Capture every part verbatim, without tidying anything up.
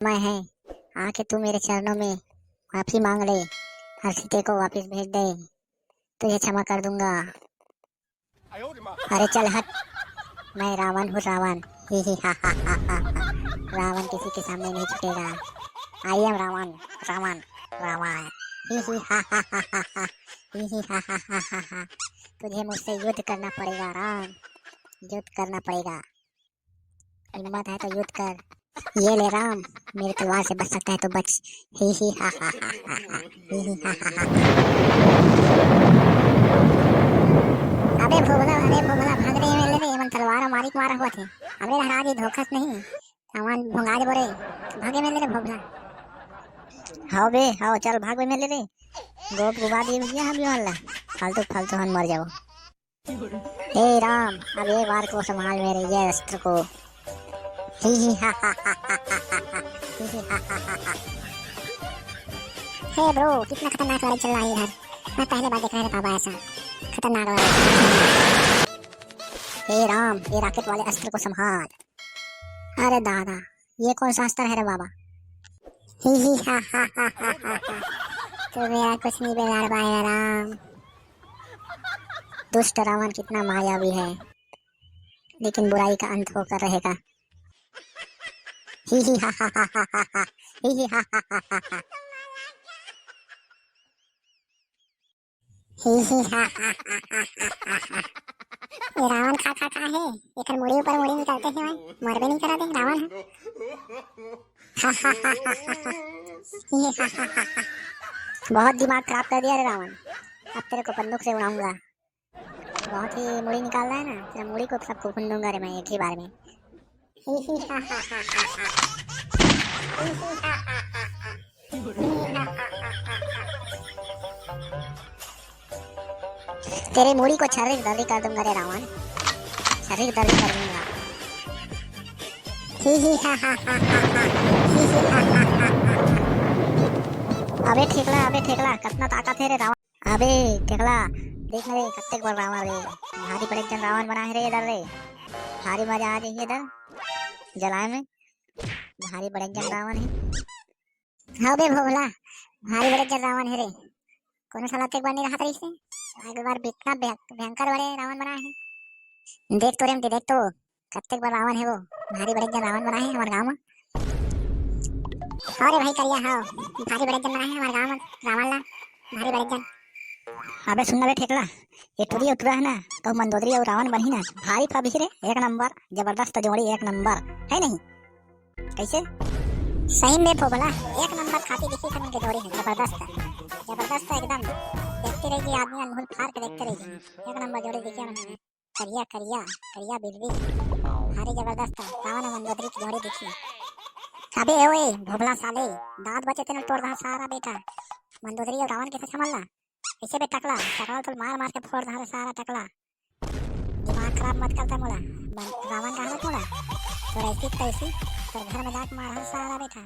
मैं है, आके तू मेरे चरणों में माफी मांग ले, हर्षिते को वापस भेज दे, तुझे क्षमा कर दूंगा। अरे चल हट, मैं रावण हूँ, रावण। ही ही हा हा हा हा हा। रावण किसी के सामने नहीं झुकेगा। I am Ravan, Ravan, Ravan. ही ही हा हा हा हा हा। ही ही हा हा हा हा हा। तुझे मुझसे युद्ध करना पड़ेगा राम, युद्ध करना पड़ेगा। हिम्मत है तो युद्ध कर। ये ले राम, मेरी तलवार से बच सकता है तो बच। ही ही हा हा हा हा हा। ही ही हा हा हा। अबे भोभला, अरे भोभला, भाग रे, एमे ले रे, एमन तलवार मारी के मारा हुआ थे। हमरे लहरा जी धोखस नहीं, सामान भंगा देबो रे। भागे में ले रे भोभला। हाव बे, हाव, चल भाग बे में ले रे। गोप गुबा दिए भैया हम भी वाला। फालतू, फालतू हम मर जाओ। हे राम, अब एक बार को संभाल मेरे ये अस्त्र को। ही ही हा हा हा हा हा हा। ही ही हा हा हा हा। हे ब्रो, कितना खतरनाक लड़ाई चल रहा है इधर। मैं पहले बार देख रहा था बाबा ऐसा खतरनाक लड़ाई। हे राम, ये रॉकेट वाले अस्त्र को संभाल। अरे दादा, ये कौन सा अस्त्र है रे बाबा? ही ही हा हा हा हा हा हा। तू मेरा कुछ नहीं बिगाड़ पाएगा राम। दुष्ट रावण कितना मायावी है, लेकिन बुराई का अंत होकर रहेगा। ही ही हा हा हा हा हा हा। ही ही हा हा हा हा हा। ही ही हा हा हा हा हा हा। ये रावण खा खा खा है, एकर मुड़ी ऊपर मुड़ी निकालते हैं भाई, मरबे नहीं करा दे रावण है। हा हा हा हा हा हा। ही हा हा हा हा। बहुत दिमाग खराब कर दिया रे रावण, अब तेरे को बंदूक से उड़ाऊंगा। बहुत ही मुड़ी निकाल रहा है ना, तेरा मुड़ी को सबको भून दूंगा रे मैं एक ही बार में। ही ही हा हा हा हा हा। ही ही हा हा हा हा। ही ही हा हा हा हा। तेरे मुड़ी को छर्री दर्री कर दूंगा रे रावण, छर्री दर्री कर दूंगा। ही ही हा हा हा हा हा। ही ही हा हा हा हा हा। अबे ठेकला, अबे ठेकला, कितना ताकत है रे रावण। अबे ठेकला, देख ना रे, कत्ते बड़ रावण रे। भारी बड़े जन रावण बना है रे इधर रे। भारी मजा आ जाही इधर जलाए में। भारी बड़े जन रावण है। हाँ बे भोभला, भारी बड़े जन रावण है रे। कोनो साला ते एक बार नहीं रहत रहिस रे। एक बार इतना भय-, भयंकर बड़े रावण बना है। देख तो रे, देख तो। कत्तेक बड़ रावण हे वो, भारी बड़े जन रावण बनाए हे हमर गांव म। हाँ रे भाई करिया, हाँ, भारी बड़े जन बनाए हे हमर गांव म रावण ला, भारी बड़े जन। अबे सुन ना बे ठेकला, ये टुरी अउ टुरा हे ना, कहूँ मंदोदरी अउ रावण बनही ना, भारी फबही रे, एक नंबर, जबरदस्त जोड़ी, एक नंबर, है नहीं? कैसे? सही में भोभला, एक नंबर खाती दिखी हमन के जोड़ी हे, जबरदस्त, जबरदस्त एकदम, देखते रहिए आदमी अंगूर फाड़ के देखते रहिए, एक नंबर जोड़ी दिखी हमन। करिया, करिया, करिया बिल्ली। भारी जबरदस्त, रावण अउ मंदोदरी के जोड़ी दिखी। अबे ओए, भोभला साले, दांत बचे तेने तोड़ दहा सारा बेटा। मंदोदरी अउ रावण के साथ हमन ला। ऐसे बे टकला, टकला तो मार मार के फोड़ दहा रे सारा टकला। दिमाग खराब मत करता मोला। मन-, रावण कहा मोला। तो ऐसी तैसी, तो घर में जाके मार हर सारा बेटा।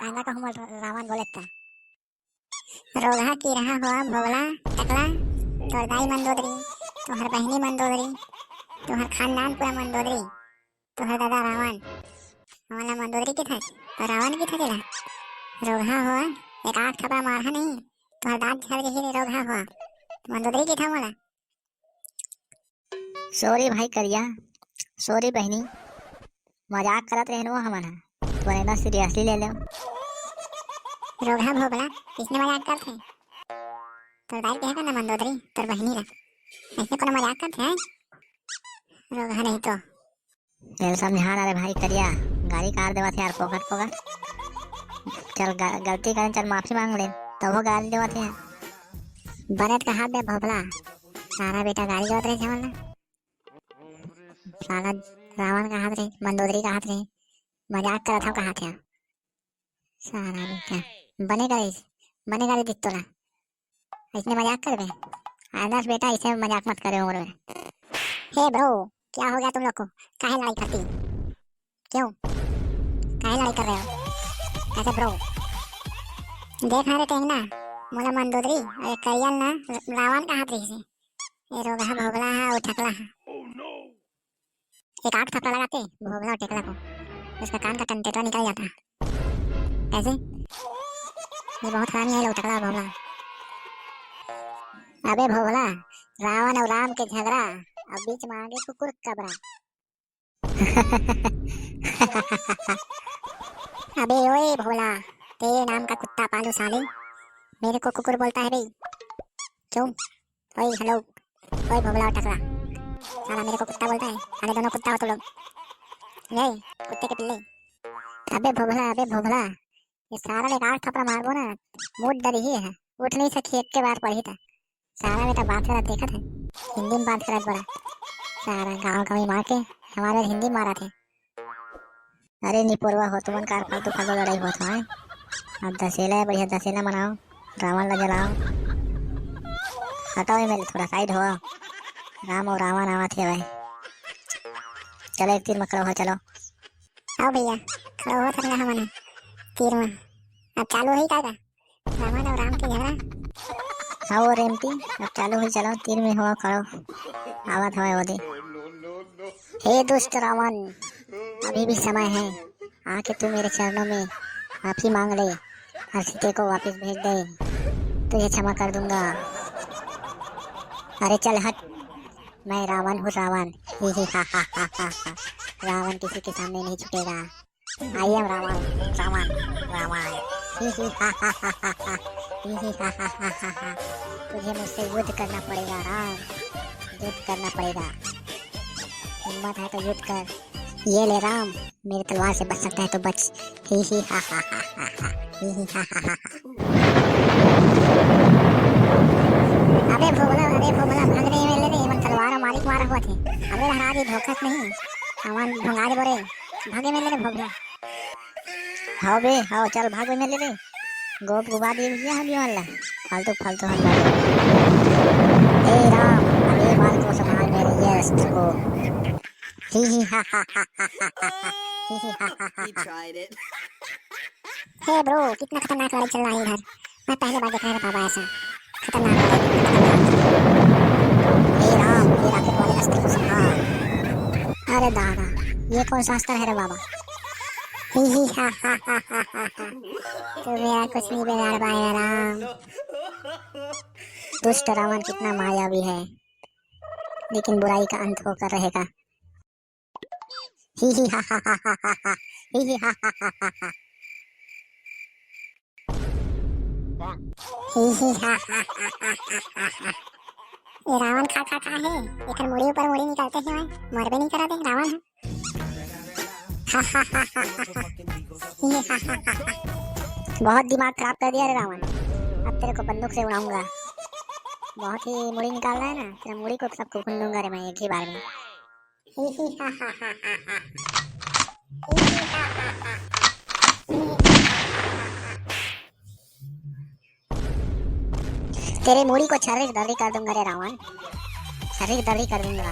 आना कहूँ मत रावण बोले था। रोगहा कीरहा होवा भोभला टकला, तोर दाई मंदोदरी, तोहर बहिनी मंदोदरी, तोहर खानदान पूरा मंदोदरी, तोहर दादा रावण, हमन ला मंदोदरी किथे, अउ रावण किथे तेला? रोगहा होवा, एक आख थपड़ा मारहा नहीं, तोहर दांत झड़ जही रे रोगहा होवा, मंदोदरी किथे मोला। Sorry भाई करिया, sorry बहिनी, मजाक करत रहेन वो हमन ह, तोर एतना seriously ले लेव। रोगहा भोभला, किसने मजाक करथे? तोर दाई कहे का ना मंदोदरी, तोर बहिनी ला। ऐसे कोनो मजाक करथे, हैं? रोगहा नहीं तो। तेल समझा ना रे भाई करिया, गारी काट देवत हे यार, फोकट फोकट। चल ग-, गलती करेन, चल माफी मांग लेन, तभो गारी देवत हे। बने त कहा बे भोभला, सारा बेटा गारी देवत रहे हमन ला। साला रावण कहात रहे, मंदोदरी कहात रहे, मजाक करत हव कहात हे। सारा बेटा, बने करे, बने करे दिख तोला। ऐसने मजाक करबे? आदर्श बेटा, ऐसे मजाक मत करे उम्र में। हे bro, क्या हो गया तुम लोग को? काहे लड़ाई करती? क्यों? काहे लड़ाई कर रहे हो? ऐसे bro। देख ना रे टेंगना, मोला मंदोदरी, अरे करिया ल ना, रावण कहात रहिस हे। ये रोगहा भोभला हा, वो टकला हा। एक आख थप्पड़ लगाते भोभला और टकला को, उसका कान का टंटेटवा निकल जाता। कैसे? ये बहुत हरामी है लोग, टकला भोभला। अबे भोभला, रावण और राम के झगड़ा, अब बीच में आगे कुकुर कबरा। अबे ओए भोला, तेरे नाम का कुत्ता पालू साले, मेरे को कुकुर बोलता है बे? क्यों? ओए हेलो, ओए भोभला और टकला, साला मेरे को कुत्ता बोलता है? साले दोनों कुत्ता हो तुम लोग, ये कुत्ते के पिल्ले। अबे भोभला, अबे भोभला, ये सारा ले एक आठ थपड़ा मारबो ना, मूड डरी ही है, उठ नहीं सकी एक के बार पढ़ी था। सारा बेटा बात करत देखत है, हिंदी में बात करत बड़ा। सारा गाँव गंवई मार के हमारे हिंदी मारत है। अरे निपोरवा हो, तुमन कार फालतू फालतू लड़ाई होत हो, हैं? अब दशहरा है, बढ़िया दशहरा मनाओ, रावण ला जलाओ। हटाओ ये मेरे, थोड़ा साइड हो। राम और रावण आवत है भाई। चलो एक तीर में खड़ो हो, चलो। आओ भैया, खड़ो हो सकना हमन तीर में। अब चालू है का, का? रावण और राम के झगड़ा। हाँ वो रेमती, अब चालू हुई, चलो तीर में हो खड़ो, आवत हवय ओदे। हे दुष्ट रावण, अभी भी समय है, आके तू मेरे चरणों में माफी मांग ले और सीते को वापस भेज दे, तुझे क्षमा कर दूंगा। अरे चल हट, मैं रावण हूँ रावण। ही ही हा हा हा हा हा। रावण किसी के सामने नहीं झुकेगा। I am Ravan, Ravan, Ravan. ही ही हा हा हा हा हा। ही ही हा हा हा हा हा। तुझे मुझसे युद्ध करना पड़ेगा राम, युद्ध करना पड़ेगा। हिम्मत है तो युद्ध कर। ये ले राम, मेरी तलवार से बच सकता है तो बच। ही ही हा हा हा हा हा। ही ही हा हा हा हा। अबे भोभला, अबे भोभला, भाग रे, एमन ले रे, एमन तलवार मारिक मारा होत हे। अबे महाराज, ये धोखा से नहीं, हमन भंगा देबो रे। भागे में ले रे भोभला। हाव बे, हाव, चल भाग बे में ले रे। गोप गुबा दिए भैया हम ये वाला। फालतू, फालतू हम लोग। हे राम, अबे बाल को संभाल मेरे ये अस्त्र को। ही ही हा हा हा हा हा। ही ही हा हा हा He हा। Tried it. हे ब्रो, कितना खतरनाक लड़ाई चल रहा है इधर। मैं पहली बार देख रहा था बाबा ऐसा खतरनाक लड़ाई, खतरनाक। हे राम, ये रॉकेट वाले अस्त्र को संभाल। अरे दादा, ये कौन सा अस्त्र है रे बाबा? ही ही हा हा हा हा हा। तू मेरा कुछ नहीं बिगाड़ पाएगा राम। दुष्ट रावण कितना मायावी है, लेकिन बुराई का अंत होकर रहेगा। ही ही हा हा हा हा हा हा। ही ही हा हा हा हा हा। ही ही हा हा हा हा हा हा। ये रावण खा खा खा है, एकर मुड़ी ऊपर मुड़ी निकालते ही मैं मरबे नहीं करा दे रावण है। हा हा हा हा हा हा। ही हा हा हा हा। बहुत दिमाग खराब कर दिया रे रावण, अब तेरे को बंदूक से उड़ाऊंगा। बहुत ही मुड़ी निकाल रहा है ना, तेरा मुड़ी को सबको भून दूंगा रे मैं एक ही बार में। तेरे मुड़ी को छर्री दर्री कर दूंगा रे रावण, छर्री दर्री कर दूंगा।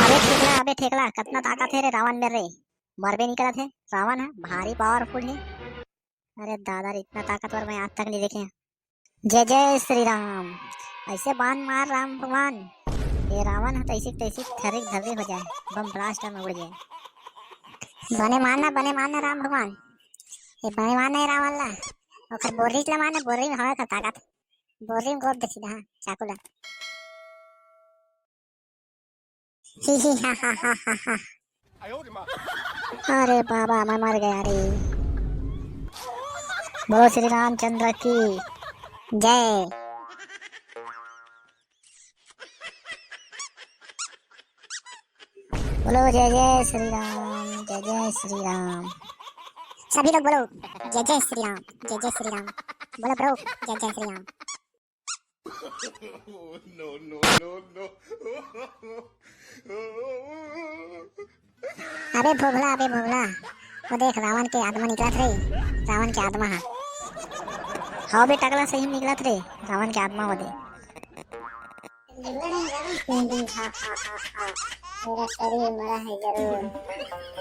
अबे ठेकला, अबे ठेकला, कितना ताकत है रे रावण में रे, मरबे नहीं करत है। रावण है भारी पावरफुल है। अरे दादा रे, इतना ताकतवर मैं आज तक नहीं देखे। जय जय श्री राम। ऐसे बाण मार राम भगवान, ये रावण ह तैसी तैसी थर्री धर्री हो जाए, बम ब्लास्ट में उड़ जाए। बने मारना, बने मारना राम भगवान, ये बने मारना है रावण ला। ओकर बोर्री ला मारना, बोर्री में हवा का ताकत, बोर्री में गोप दे सीधा, हाँ, चाकू ला। ही ही हा हा हा हा हा। अरे बाबा, मैं मर गया रे। बोलो श्री रामचंद्र की जय। बोलो जय जय श्री राम, जय जय श्री राम। सभी लोग बोलो जय जय श्री राम, जय जय श्री राम। बोलो ब्रो, जय जय Shri Ram. No, no, no, no। अबे भोभला, अबे भोभला, वो देख रावण के आत्मा निकलत रे, रावण के आत्मा हा। हाँ बे टकला, सही में निकलत रे, रावण के आत्मा वो दे। मेरा शरीर मरा है जरूर,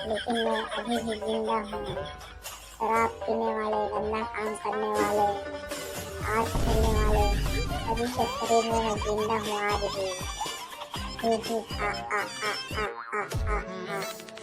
लेकिन मैं अभी भी जिंदा हूँ। शराब पीने वाले, गंदा काम करने वाले, आग खेलने वाले सभी के शरीर में मैं जिंदा हूँ आज भी। Hi, hi, ha, ha, ha, ha, ha, ha, ha.